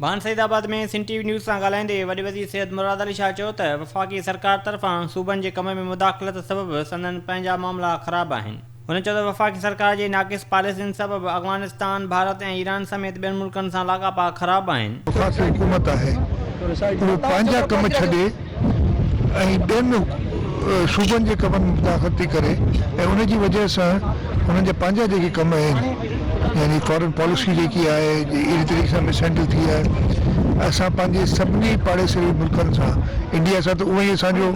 ڀان Saeedabad ۾ Sindh T V news سان ڳالهائيندي وڏي وزير سيد مراد علي شاهه چيو ته وفاقي سرڪار طرفان صوبن جي ڪم ۾ مداخلت سبب سندن پنهنجا معاملا خراب آهن. هن چيو ته وفاقي سرڪار جي ناقص پاليسين سبب افغانستان، ڀارت ۽ ايران سميت ٻين ملڪن سان لاڳاپا خراب آهن. وفاقي حڪومت آهي اهو پنهنجا ڪم ڇڏي ۽ ٻين صوبن جي ڪمن ۾ مداخلت ٿي ڪري ۽ ان جي وجهه سان انهن جا پنهنجا جيڪي ڪم آهن يعني فارن پاليسي جيڪي آهي اهڙي طريقي سان مس هينڊل ٿي آهي اسان پنهنجي سڀني پاڙيسري ملڪن سان انڊيا سان ته اونئن ئي اسان جو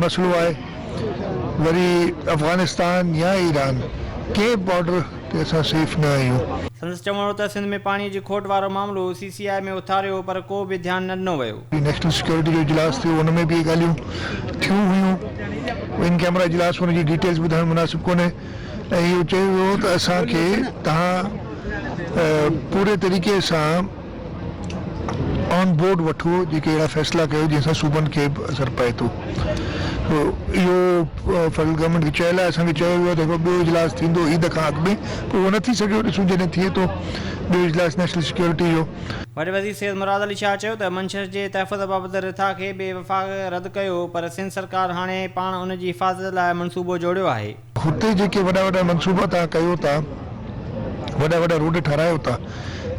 مسئلو آهي وري افغانستان يا ايران ڪنهن به بارڊر تي اسان سيف نه آهيون. سندس چوڻ هو ته سنڌ ۾ پاڻي جي کوٽ وارو معاملو سي سي آء ۾ اٿاريو پر ڪو به ڌيان نه ڏنو ويو. نيشنل سيڪيورٽي جو اجلاس ٿيو ان ۾ به اهي ڳالهيون ٿيون هيون ان ڪيمرا اجلاس ان جي ڊيٽيلز ٻڌائڻ مناسب ڪونهي ۽ اهو چيو ويو ته اسان کي توهان پوري طريقي سان آن بورڊ وٺو جيڪي اهڙا فيصلا ڪيو جنهن سان صوبن کي به اثر پئي ٿو سو اهو فيڊرل گورنمينٽ کي چيل آهي اسان کي چيو ويو آهي ته هڪڙو ٻيو اجلاس ٿيندو عيد کان اڳ ۾ پر اهو نه ٿي سگهيو ڏسون جڏهن ٿئي ٿو ٻيو اجلاس نيشنل سيڪيورٽي جو. وڏي وزير سيد مراد علي شاهه چيو ته منڇر جي تحفظ بابت رٿا کي به وفاق رد ڪيو پر سنڌ سرڪار هاڻي پاڻ ان جي حفاظت لاء منصوبو جوڙيو آهي. هتي جيڪي وڏا وڏا منصوبا توهان ڪيو ٿا، وڏا وڏا روڊ ٺهرايو ٿا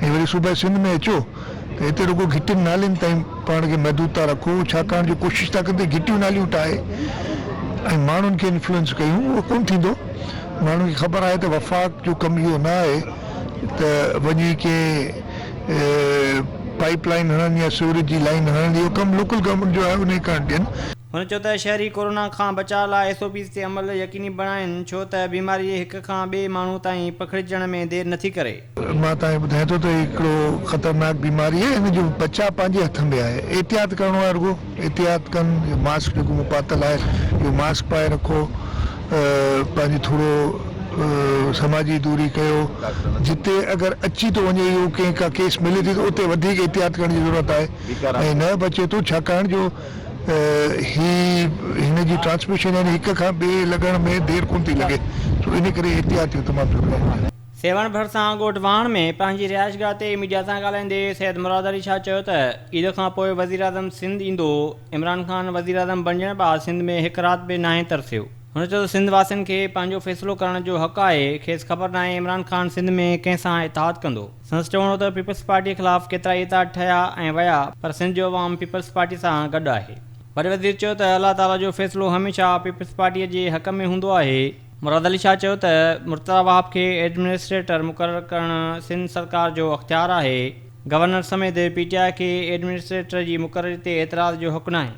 ۽ وري صوبه سنڌ ۾ اچو ته هتي رڳو گهٽين نالين تائين پاڻ کي محدود ٿا رکو ڇاڪاڻ جو ڪوشش ٿا ڪن ته گهٽيون ناليون ٺاهي ۽ ماڻهن کي انفلوئنس ڪيون اهو ڪونه ٿيندو ماڻهن کي خبر آهي ته وفاق جو ڪم اهو نه آهي ته وڃي ڪنهن پائيپ لائين هڻن يا سيوريج جي لائين هڻن اهو ڪم لوڪل گورنمينٽ جو آهي انهي ڪرڻ ڏين. هن چيو ته شهري ڪورونا کان بچاء لاء ايس او پيز تي عمل يقيني بڻائين ڇو ته بيماري هڪ کان ٻئي ماڻهو تائين پکڙجڻ ۾ دير نٿي ڪري. مان توهان کي ٻڌايان ٿو ته هي هڪڙو خطرناڪ بيماري آهي ان جو بچاء پنهنجي هٿ ۾ آهي احتياط ڪرڻو آهي رڳو احتياط ڪن اهو ماسڪ جيڪو مون پاتل آهي اهو ماسڪ پائي رکو پنهنجي ٿورو سماجي دوري ڪيو جتي اگر اچي ٿو وڃي اهو ڪنهن ڪا ڪيس ملي ٿي ته اتي وڌيڪ احتياط ڪرڻ جي ضرورت آهي ۽ نه به اچي ٿو ڇاڪاڻ جو هي هن جي ٽرانسميشن يعني هڪ کان ٻئي لڳڻ ۾ دير ڪونه ٿي لڳي سو ان ڪري احتياط جو تمام ضروري آهي. سيوهڻ ڀرسان ڳوٺ واهڻ ۾ پنهنجي رهائشگاهه تي ميڊيا سان ڳالهائيندي سيد مراد علي شاهه چيو ته عيد کان پوء وزيراعظم سنڌ ايندو، عمران خان وزيراعظم بڻجڻ بعد سنڌ ۾ هڪ رات به ناهي ترسيو. هن چيو ته سنڌ واسين کي پنهنجو فيصلو ڪرڻ جو حق آهي، کيس خبر ناهي عمران خان سنڌ ۾ ڪنهن سان اتحاد ڪندو. سندس چوڻ هو ته پيپلز پارٽي خلاف ڪيترائي اتحاد ٺهيا ۽ ويا پر سنڌ جو عوام پيپلز پارٽي سان گڏ آهي. وڏي وزير چيو ته الله تعاليٰ جو فيصلو هميشه پيپلز پارٽي جي حق ۾ هوندو آهي. مراد علي شاهه چيو ته مرتضيٰ وهاب کي ايڊمنسٽريٽر مقرر ڪرڻ سنڌ سرڪار جو اختيار آهي، گورنر سميت پي ٽي آء کي ايڊمنسٽريٽر جي مقرري تي اعتراض جو حق ناهي.